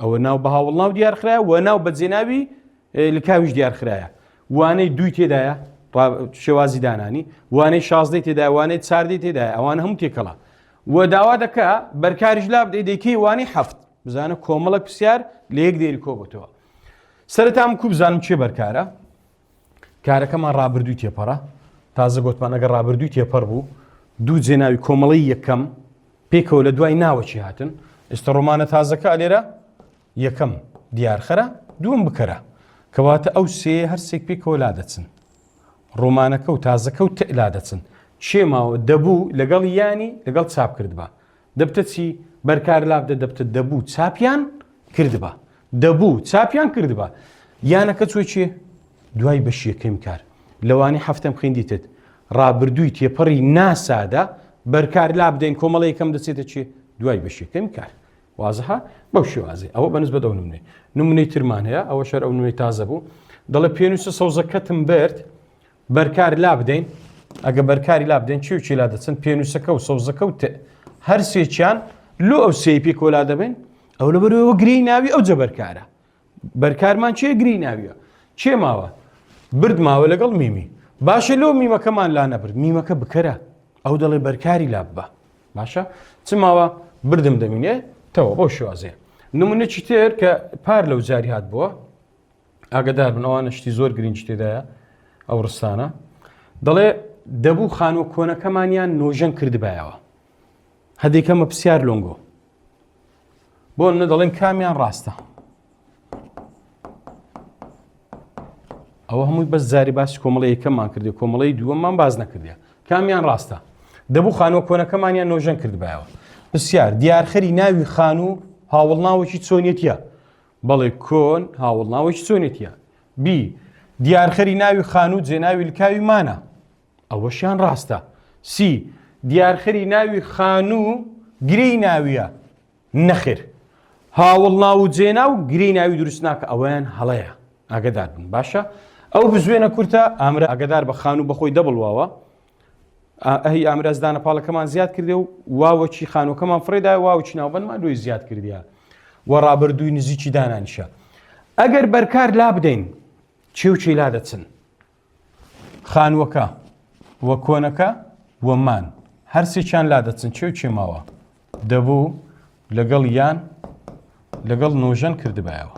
ئەوە ناو بە هاوڵناو دیارخرایە و ناو بە جێناوی لکاویش دیارخرایە وانەی دووی تێدایە شێوازی دانانی وانەی شازدەی تێدا وانەی چاردەی تێدایە ئەوان هەموو تێکەڵە و داوا دەکا بەرکاریش لا بدەی دەیکەی وانەی حەفت بزانە کۆمەڵک پرسیار لە یەک دێری کۆبتەوە سەرەتا من کو بزانم چێ بەرکارە کارەکەمان ڕابردووی تێپەڕە تازە گوتمان ئەگەر ڕابردووی تێپەڕ بوو دوو جێناوی کۆمەڵی یەکەم پێکەوە لە دوای ناوەکی هاتن ئێستا ڕۆمانە تازەکە لێرە یەکەم دیارخەرە دووەم بکەرە کەواتە ئەو سێ هەرسێک پێکەوە لا دەچن ڕۆمانەکە و تازەکە و تئ لادەچن. چێ ماوە دەبوو لەگەڵ یانی لەگەڵ چاپ کردبا. دەبتە چی؟ بەرکار لابدە دەبتە دەبوو چاپیان کردبا. دەبوو چاپیان کردبا. یانەکە چوە چێ؟ دوای بەشی یەکەمی کار. لەوانەی حەفتەم خوێندیتت. ڕابردووی تێپەڕی ناسادە بەرکار لابدەین کۆمەڵە یەکەم دەچێتە چێ؟ دوای بەشی یەکەمی کار. وازحە؟ بەو شێوازەی. ئەوە بە نسبەت ئەو نمونەی. نمونەی ترمان هەیە، ئەوەش هەر ئەو نمونەی تازە بوو. دەڵێ پێنووسە سەوزەکەتم برد، بەرکار لابدەین. ئەگە بەرکاری لابدەین چی و چی لا دەچن؟ پێنووسەکە و سەوزەکە و ت. هەر سێکیان لۆ ئەو سێی پێکەوە لا دەبەین. ئەو لەبەرەوە گرێی ناوی ئەو جەبەرکارە. بەرکارمان چێ گری ناویە. چێ ماوە؟ برد ماوە لەگەڵ میمی. باشە لۆ میمەکەمان لا نەبرد؟ میمەکە بکەرە. ئەو دەڵێ بەرکاری لاببە. باشە چ ماوە بردم دەمینێ تەوە بەو شێوازەیە نمونەکی تر کە پار لەو جاری هات بووە ئاگدار بن ئەوانە شتی زۆر گرنگی تێدایە ئەو ڕستانە دەڵێ دەبوو خانووە کۆنەکەمانیان نۆژەن کردبایەوە هەدێکەمە پرسیار لۆنگۆ بۆ نە دەڵێن کامیان ڕاستە ئەوە هەمووی بەس جاری باسی کۆمەڵی یەکەممان کردی کۆمەڵی دووەممان باز نەکردە کامیان ڕاستە دەبوو خانووە کۆنەکەمانیان نۆژەن کردبایەوە پرسیار دیارخەری ناوی خانوو هاوڵناوێکی چۆنیەتیە بەڵێ کۆن هاوڵناوێکی چۆنیەتیە بی دیارخەری ناوی خانوو جێناوی لکاوی مانە ئەوەشیان ڕاستە سی دیارخەری ناوی خانوو گرێی ناویە نەخێر هاوڵناو و جێناو گرێی ناوی دروست ناکە ئەوەیان هەڵەیە ئاگدار بن باشە ئەو بزوێنە کورتە ئامرە ئاگدار بە خانوو بەخۆی دەبڵ واوە. ئەهی ئامراز دانە پاڵەکەمان زیاد کردێ و واوەکی خانوەکەمان فڕێدا واوەکی ناوبەندمان لۆی زیاد کردیا و ڕابردووی نزیکی دانانیشە ئەگەر بەرکار لا بدەین چێ و چێ لا دەچن خانووەکە و کۆنەکە و مان هەرسێکیان لا دەچن چێ و چێ ماوە دەبوو لەگەڵ یان لەگەڵ نۆژەن کردبایەوە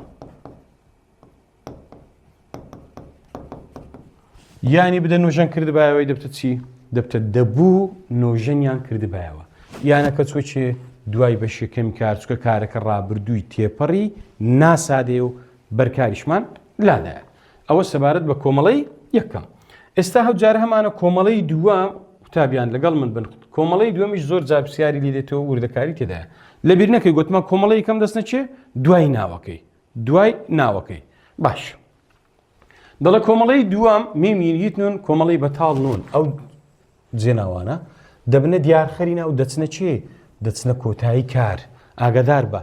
یانی بدە نۆژەن کردبایەوەی دەبتە چی؟ دەبتە دەبوو نۆژەنیان کردبایەوە یانەکە چۆ چێ دوای بەش یەکەمی کار چکە کارەکە ڕابردووی تێپەڕی ناسادێ و بەرکاریشمان لادایە ئەوە سەبارەت بە کۆمەڵەی یەکەم ئێستا هەوجارە هەمانە کۆمەڵەی دووەم قوتابیان لەگەڵ من بن کۆمەڵەی دووەمیش زۆر جار پرسیاری لێ دێتەوە وردەکاری تێدایە لەبیر نەکەی گوتمان کۆمەڵەی یەکەم دەست نەچێ دوای ناوەکەی دوای ناوەکەی باش دەڵێ کۆمەڵەی دووەم میمیریت نون کۆمەڵی بەتاڵ نون ئەو جێناوانە دەبنە دیارخەری ناو دەچنە چێ دەچنە کۆتایی کار ئاگادار بە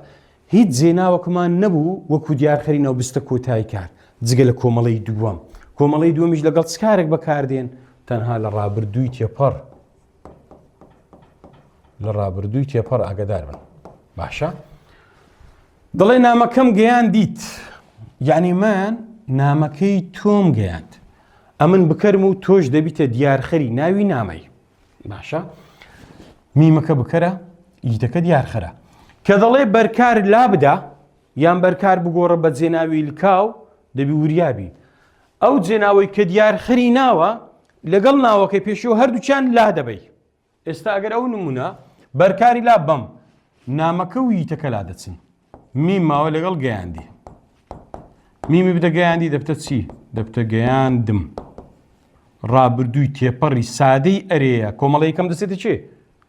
هیچ جێناوەکمان نەبوو وەکو دیارخەری ناو بستە کۆتایی کار جگە لە کۆمەڵەی دووەم کۆمەڵەی دووەمیش لەگەڵ چ کارێک بەکاردێن تەنها لە ڕابردووی تێپەڕ لە ڕابردووی تێپەڕ ئاگادار بن باشە دەڵێ نامەکەم گەیاندیت یعنی من نامەکەی تۆم گەیاند ئەمن بکەرم و تۆش دەبیتە دیارخەری ناوی نامەی باشە میمەکە بکەرە یتەکە دیارخەرە کە دەڵێ بەرکار لابدا یان بەرکار بگۆڕە بە جێناوی لکاو دەبی وریابی ئەو جێناوەی کە دیارخەری ناوە لەگەڵ ناوەکەی پێشەوە هەردووکیان لا دەبەی ئێستا ئەگەر ئەو نمونە بەرکاری لا بەم نامەکە و یتەکە لا دەچن میم ماوە لەگەڵ گەیاندی میمی بدە گەیاندی دەبتە چی دەبتە گەیاندم ڕابردووی تێپەڕی سادەی ئەرێیە کۆمەڵی یەکەم دەچێتە چێ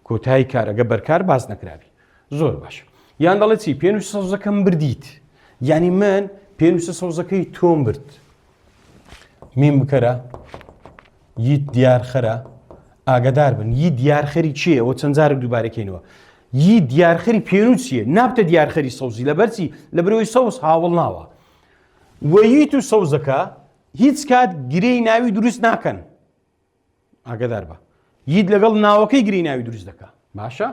کۆتایی کارەگە بەرکار باس نەکراوی زۆر باش یان دەڵێ چی پێنووسە سەوزەکەم بردیت یعنی من پێنووسە سەوزەکەی تۆم برد میم بکەرە یت دیارخەرە ئاگدار بن ی دیارخەری چییە ئەوە چەند جارێک دووبارەکەینەوە ی دیارخەری پێنوو چییە نابتە دیارخەری سەوزی لەبەرچی لە برەوەی سەوز هاوڵ ناوە وەیت و سەوزەکە هیچ کات گرێی ناوی دروست ناکەن ئاگدار بە یت لەگەڵ ناوەکەی گری ناوی دروست دەکا باشە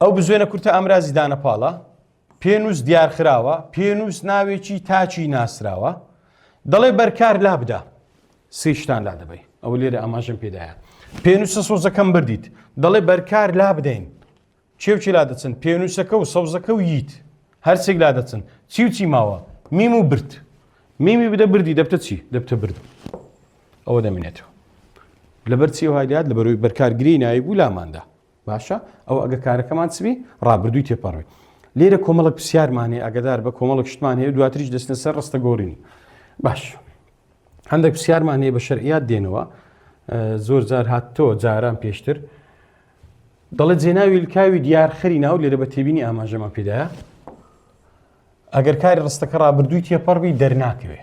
ئەو بزوێنە کورتە ئامرازی دانە پاڵە پێنووس دیارخراوە پێنووس ناوێکی تاچی ناسراوە دەڵێ بەرکار لابدا سێشتان لا دەبەی ئەوە لێرە ئاماژەم پێدایە پێنووسە سۆزەکەم بردیت دەڵێ بەرکار لا بدەین چێ و چی لا دەچن پێنووسەکە و سەوزەکە و یت هەرسێک لا دەچن چی و چی ماوە میم و برد میمی بدە بردی دەبتە چی دەبتە بردم ئەوە دەمێنێتەوە لەبەر چی وای لات لەبەرەوەی بەرکارگری ناوی بوو لاماندا باشە ئەو ئەگە کارەکەمان چبی ڕابردووی تێپەڕێ لێرە کۆمەڵک پرسیارمان هەیە ئەگەدار بە کۆمەڵک شتمان هەیە دواتریش دەستنە سەر ڕستە گۆڕینی باش هەندێک پرسیارمان هەیە بە شەرعیات دێنەوە زۆر جار هاتەوە جاران پێشتر دەڵێ جێناوی لکاوی دیارخەری ناو لێرە بە تێبینی ئاماژەمان پێدایە ئەگەر کاری ڕستەکە ڕابردووی تێپەڕبی دەرناکەوێ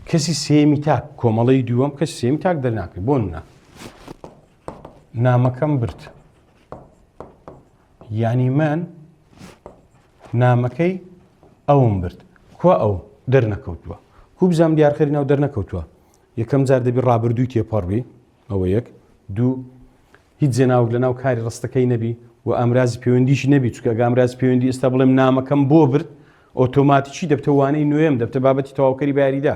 کەسی سێمی تاک کۆمەڵی دووەم کەسی سێمی تاک دەرناکەێت بۆ منە نامەکەم برد یعنی من نامەکەی ئەوم برد کوا ئەو دەرنەکەوتووە کو بزانام دیارخەری ناو دەرنەکەوتووە یەکەم جار دەبی ڕابردووی تێپەڕبی ئەوە یەک دوو هیچ جێناوک لەناو کاری ڕستەکەی نەبی و ئامرازی پەیوەندیش نەبی چونکە ئەگە ئامرازی پەیوەندی ئێستا بڵێم نامەکەم بۆ برد ئۆتۆماتیکی دەبتە وانەی نوێم دەبتە بابەتی تەواوکەری باریدا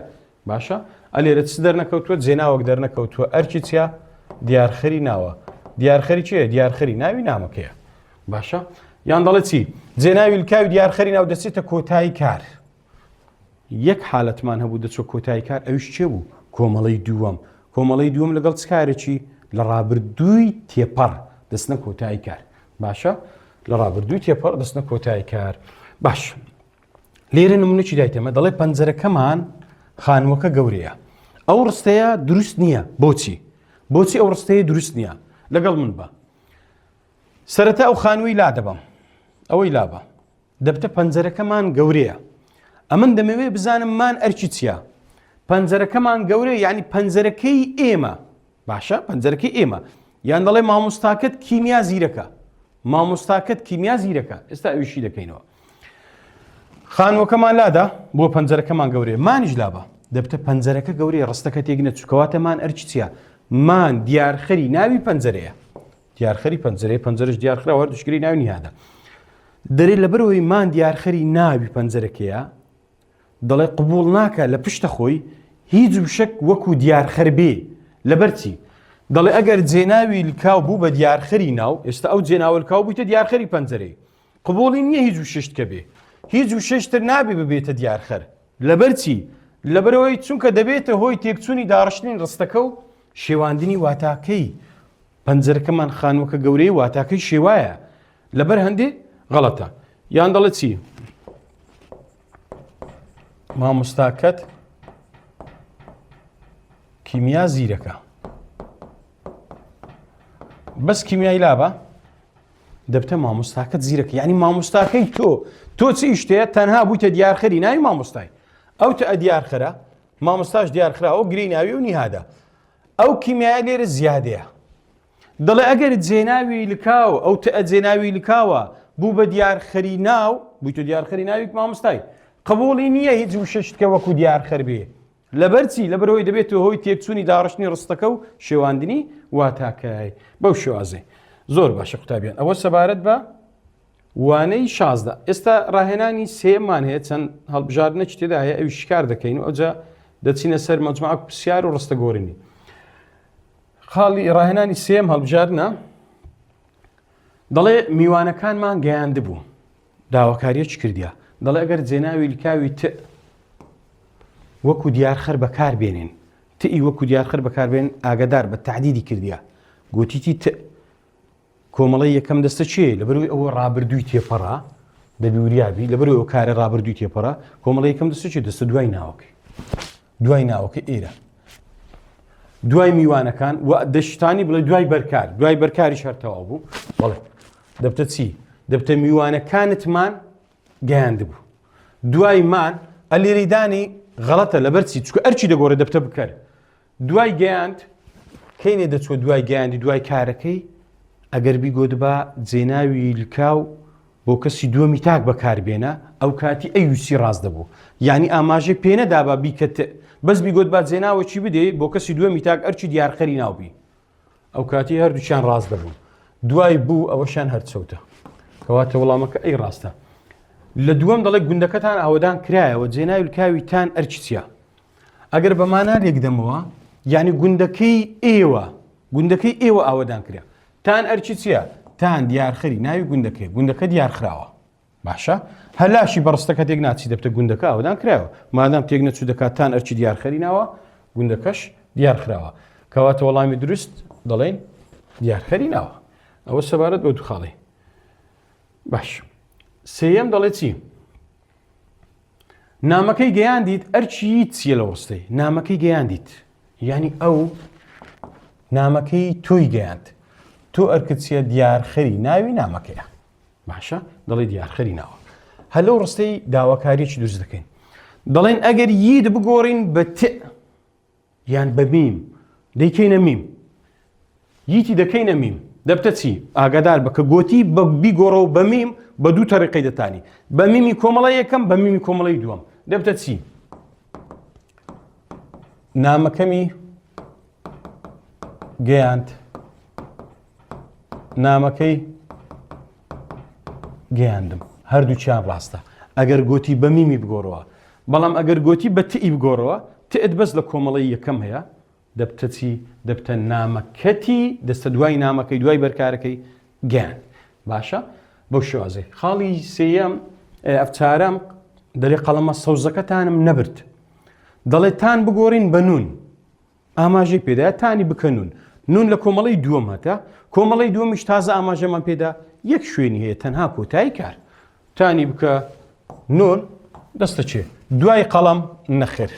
باشە ئەلێرە چ دەرنەکەوتووە جێناوەک دەرنەکەوتووە ئەرکی چیا دیارخەری ناوە دیارخەری چیە دیارخەری ناوی نامەکەیە باشە یان دەڵێ چی جێناوی لکاوی دیارخەری ناو دەچێتە کۆتایی کار یەک حالەتمان هەبوو دەچوە کۆتایی کار ئەویش چێ بوو؟ کۆمەڵەی دووەم. کۆمەڵەی دووەم لەگەڵ چ کارێکی؟ لە ڕابردووی تێپەڕ دەچنە کۆتایی کار. باشە؟ لە ڕابردووی تێپەڕ دەچنە کۆتایی کار. باش. لێرە نمونەکی دایتەمە دەڵێ پەنجەرەکەمان خانووەکە گەورەیە. ئەو ڕستەیە دروست نییە. بۆچی؟ بۆچی ئەو ڕستەیە دروست نییە؟ لەگەڵ من بە. سەرەتا ئەو خانووی لا دەبەم. ئەوەی لابە. دەبتە پەنجەرەکەمان گەورەیە ئەمن دەمەوێ بزانم مان ئەرکی چییە پەنجەرەکەمان گەورەیە یعنی پەنجەرەکەی ئێمە باشە پەنجەرەکەی ئێمە یان دەڵێ مامۆستاکەت کیمیا زیرەکە مامۆستاکەت کیمیا زیرەکە ئێستا ئەویشی دەکەینەوە خانووەکەمان لادا بۆ پەنجەرەکەمان گەورەیە مانیش لابە دەبتە پەنجەرەکە گەورەیە ڕستەکە تێک نەچوو کەواتە مان ئەرکی چییە؟ مان دیارخەری ناوی پەنجەرەیە. دیارخەری پەنجەرەیە، پەنجەرەش دیارخراوە، هەردووش گرێی ناوی نیهادە. دەرێ لەبەرئەوەی مان دیارخەری ناوی پەنجەرەکەیە، دەڵێ قبوڵ ناکا لە پشتە خۆی هیچ وشەک وەکو دیارخەر بێ. لەبەر چی؟ دەڵێ ئەگەر جێناوی لکاو بوو بە دیارخەری ناو، ئێستا ئەو جێناوە لکاو بوویتە دیارخەری پەنجەرەی. قبوڵی نییە هیچ وشەشت کە بێ. هیچ وشەش تر نابێ ببێتە دیارخەر. لەبەر چی؟ لەبەرئەوەی چونکە دەبێتە هۆی تێکچوونی داڕشتنی ڕستەکە و شێواندنی واتاکەی. پەنجەرەکەمان خانووەکە گەورەیە واتاکەی شێوایە. لەبەر هەندێ غەڵەتە. یان دەڵێ چی؟ مامۆستاکەت کیمیا زیرەکە. بەس کیمیای لابە دەبتە مامۆستاکەت زیرەکە یعنی مامۆستاکەی تۆ تۆ چ ئیشتەیە تەنها بوویتە دیارخەری ناوی مامۆستای ئەو تە دیارخەرە مامۆستاش دیارخراوە گری ناوی و نیهادە ئەو کیمیایە لێرە زیادەیە دەڵێ ئەگەر جێناوی لکاو ئەو تە جێناوی لکاوە بوو بە دیارخەری ناو بوویتە دیارخەری ناوی مامۆستای قبوڵی نییە هیچ وشەشتکە وەکو دیارخەر بێ لەبەر چی؟ لەبەرئەوەی دەبێتە هۆی تێکچوونی داڕشتنی ڕستەکە و شێواندنی واتاکەی بەو شێوازەی. زۆر باشە قوتابیان ئەوە سەبارەت بە وانەی 16 ئێستا ڕاهێنانی سێمان هەیە چەند هەڵبژاردنێکی تێدا هەیە ئەوی شکار دەکەین و ئەوجا دەچینە سەر مەجموعە پرسیار و ڕستە گۆرینی خاڵی ڕاهێنانی سێم هەڵبژاردنە دەڵێ میوانەکانمان گەیاندبوو داواکاریەکی کردیە دەڵێ ئەگەر جێناوی لکاوی ت وەکو دیارخەر بەکار بێنین تئی وەکو دیارخەر بەکاربێن ئاگدار بە تعدیدی کردیە گوتیتی ت کۆمەڵی یەکەم دەستە چێ لەبەروی ئەوە ڕابردووی تێپەڕا دەبی وریابی لەبەروی ئەو کارە ڕابردووی تێپەڕا کۆمەڵی یەکەم دەستە چێ دەستە دوای ناوەکەی دوای ناوەکە ئێرە دوای میوانەکان و دەشتانی بڵێ دوای بەرکار دوای بەرکاریش هەر تەواو بوو بەڵێ دەبتە چی دەبتە میوانەکانتمان گەیاندبوو دوای مان ئەلیریدانی غەڵەتە لەبەر چی چکە ئەرچی دەگۆڕێ دەبتە بکەر دوای گەیاند کەینێ دەچوە دوای گەیاندی دوای کارەکەی ئەگەر بیگۆتبا جێناوی لکاو بۆ کەسی دووەمی تاک بەکاربێنە ئەو کاتی ئەی و سی ڕاست دەبوو یعنی ئاماژەی پێ نەدابا بیکە ت بەس بیگۆتبا جێناوەکی بدێ بۆ کەسی دووەمی تاک ئەرکی دیارخەری ناو بی ئەو کاتی هەردووکیان ڕاست دەبوون دوای بوو ئەوەشیان هەر چەوتە کەواتە وەڵامەکە ئەی ڕاستە لە دووەم دەڵێ گوندەکەتان ئاوەدان کرایەوە جێناوی لکاوی تان ئەرکی چییە ئەگەر بەمانە لێکدەمەوە یعنی گوندەکەی ئێوە گوندەکەی ئێوە ئاوەدان کرا تان ئەرکی چییە؟ تان دیارخەری ناوی گوندەکەیە، گوندەکە دیارخراوە. باشە هەلاشی بە ڕستەکە تێک ناچی دەبتە گوندەکە ئاوەدان کراوە. مادام تێک نەچوو دەکات تان ئەرکی دیارخەری ناوە، گوندەکەش دیارخراوە. کەواتە وەڵامی دروست دەڵێین دیارخەری ناوە. ئەوە سەبارەت بە دوو خاڵی. باش. سێیەم دەڵێ چی؟ نامەکەی گەیاندیت ئەرکی چییە لە ڕستەی نامەکەی گەیاندیت یعنی ئەو نامەکەی تۆی گەیاند تۆ ئەرکت چییە دیارخەری ناوی نامەکەیە باشە دەڵێ دیارخەری ناوە هەر لەو ڕستەی داواکاریی دروست دەکەین دەڵێن ئەگەر یید بگۆڕین بە ت یان بە میم دەیکەینە میم یتی دەکەینە میم دەبتە چی ئاگادار بە کە گۆتی بە بیگۆڕەوە بە میم بە دوو تەریقەی دەتانی بە میمی کۆمەڵە یەکەم بە میمی کۆمەڵی دووەم دەبتە چی نامەکەمی گەیاند نامەکەی گەیاندم هەردووکیان ڕاستە ئەگەر گۆتی بە میمی بگۆڕەوە بەڵام ئەگەر گۆتی بە تئی بگۆڕەوە تئت بەس لە کۆمەڵەی یەکەم هەیە دەبتە چی دەبتە نامەکەتی دەستە دوای نامەکەی دوای بەرکارەکەی گەیاند باشە بەو شێوازەی خاڵی سێیەم ئەفچارەم دەلێ قەڵەمە سەوزەکەتانم نەبرد دەڵێ تان بگۆڕین بە نون ئاماژەی پێدا تانی بکە نون نون لە کۆمەڵی دووەم هەتە کۆمەڵی دووەمیش تازە ئاماژەمان پێدا یەک شوێنی هەیە تەنها کۆتایی کار تانی بکە نون دەستە چێ دوای قەڵەم نەخێر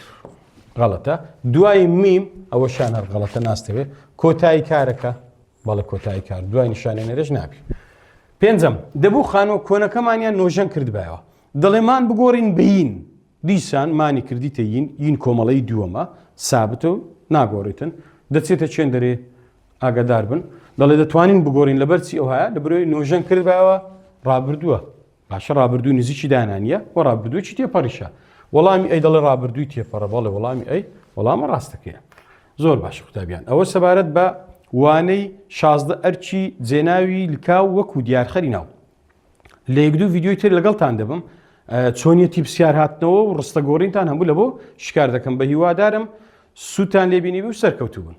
غەڵەتە دوای میم ئەوەشان هەر غەڵەتە ناستەوێ کۆتایی کارەکە بەڵێ کۆتایی کار دوای نیشانەی نەرێش نابی پێنجەم دەبوو خانووە کۆنەکەمانیان نۆژەن کردبایەوە دەڵێمان بگۆڕین بەین دیسان مانی کردیتە یین یین کۆمەڵەی دووەمە سابتە و ناگۆڕیتن دەچێتە چێن دەرێ ئاگادار بن دەڵێ دەتوانین بگۆڕین لەبەر چی ئەوهایە لە برۆی نۆژەن کردبایەوە ڕابردووە باشە ڕابردوو نزیکی دانانیە و ڕابردووی تێپەڕیشە وەڵامی ئەی دەڵێ ڕابردووی تێپەڕە بەڵێ وەڵامی ئەی وەڵامە ڕاستەکەیە. زۆر باش قوتابیان ئەوە سەبارەت بە وانەی 16 ئەرکی جێناوی لکاو وەکو دیارخەری ناو. لە یەک دوو ڤیدیۆی تر لەگەڵتان دەبم چۆنیەتی پرسیار هاتنەوە و ڕستە گۆڕینتان هەموو لە بۆ شکار دەکەم بە هیوادارم سوودتان لێبینی و سەرکەوتوو بن.